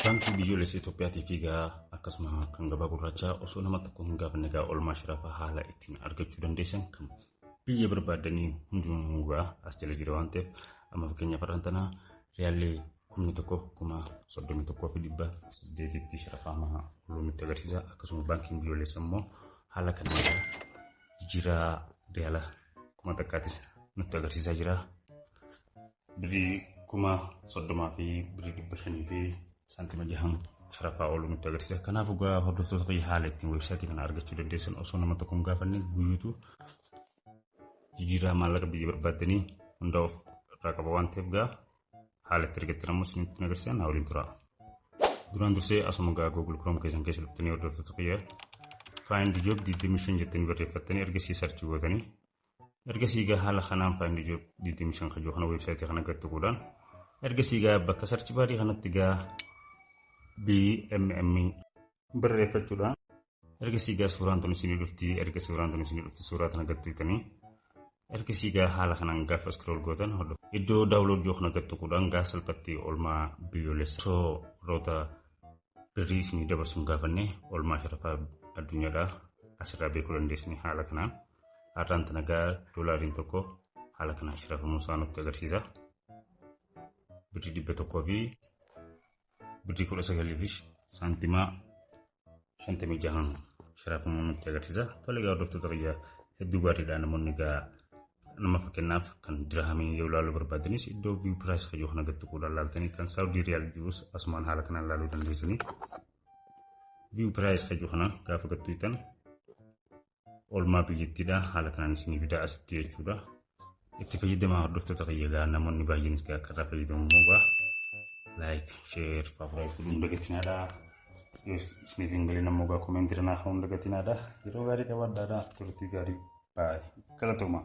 Baankii Biyyoolessa Itoophiyaatii fi egaa akkasuma kan gabaa gurraachaa osoo nama tokko hin gaafanne egaa oolmaa sharafaa haala ittiin argachuu dandeessan kan biyya barbaadanii hundinuu egaa as jala jira waan ta'eef, amma fakkeenyaaf har'aan tanaa riyaalli 10,000 31,800tti sharafamaa ooluu nutti agarsiisa. Akkasuma baankiin biyyoolessa immoo haala kanaan egaa jijjiirraa riyaala 1000s nutti agarsiisaa jira. Birrii 30,000 fi birrii 500 fi saantima jahan sharafaa ooluu nutti agarsiisa. Kanaaf egaa hordoftoota kiyya, haala ittiin weebsaayitii kana argachuu dandeessan osoo nama tokko hin gaafanne guyyuutu jijjiirraa maallaqa biyya barbaaddanii hunda of irraa qaba waan ta'eef, gaa haala itti argattan ammoo isinitti agarsiisan haa waliin tura. Duraan dursee asuma gaa Google Chrome keessan keessa dhuftanii, hordoftoota kiyya, Find Job 25 jettanii barreeffattanii ergasii search gootanii, ergasii gaa haala kanaan Find Job 25 kajoo kana weebsaayitii kana gad tuquudhaan, ergasii gaa bakka search barii kanatti gaa BMM barreeffachuudhaan, ergasii gaa suuraan tun isinii dhufti. Erga suuraan tun isinii dhufti, suuraa tana gad tuqxanii, ergasii gaa haala kanaan gaafa scroll gootan iddoo download joo kana gad tuquudhaan gaa salphatti oolmaa biyyoolessa osoo warroota birrii isinii dabarsuun gaafanne oolmaa sharafaa addunyaadhaa asirraa beekuu dandeessanii. Haala kanaan har'aan tana gaa doolaariin tokko haala kanaan sharafamuu isaa nutti agarsiisa. Birrii 100 fi birrii 19 fi saantimaa 56n sharafamuu nutti agarsiisa. Tole egaa hordoftoota kiyya, hedduu gaariidha. Namoonni egaa nama fakkeenyaaf kan dirhamii yoo ilaaluu barbaadanis iddoo view price kajoo kana gad tuquudhaan laaltanii, kan Saawudii riyaal jirus asumaan haala kanaan laaluu dandeessanii. View price kajoo kana gaafa gad tuqxan oolmaa biyyattiidha haala kanaan isinii fidaa asitti jechuudha. Itti fayyadamaa hordoftoota kiyya. Egaa namoonni baay'eenis egaa akka irraa fayyadamu immoo egaa like, share, favorite godhuun dagatinaadha. Yoo isiniif hin galin ammoo egaa comment naa ka'uun dagatinaadha. Yeroo gaarii qabaadhaadha. Turtii gaarii, baay'ee galatooma.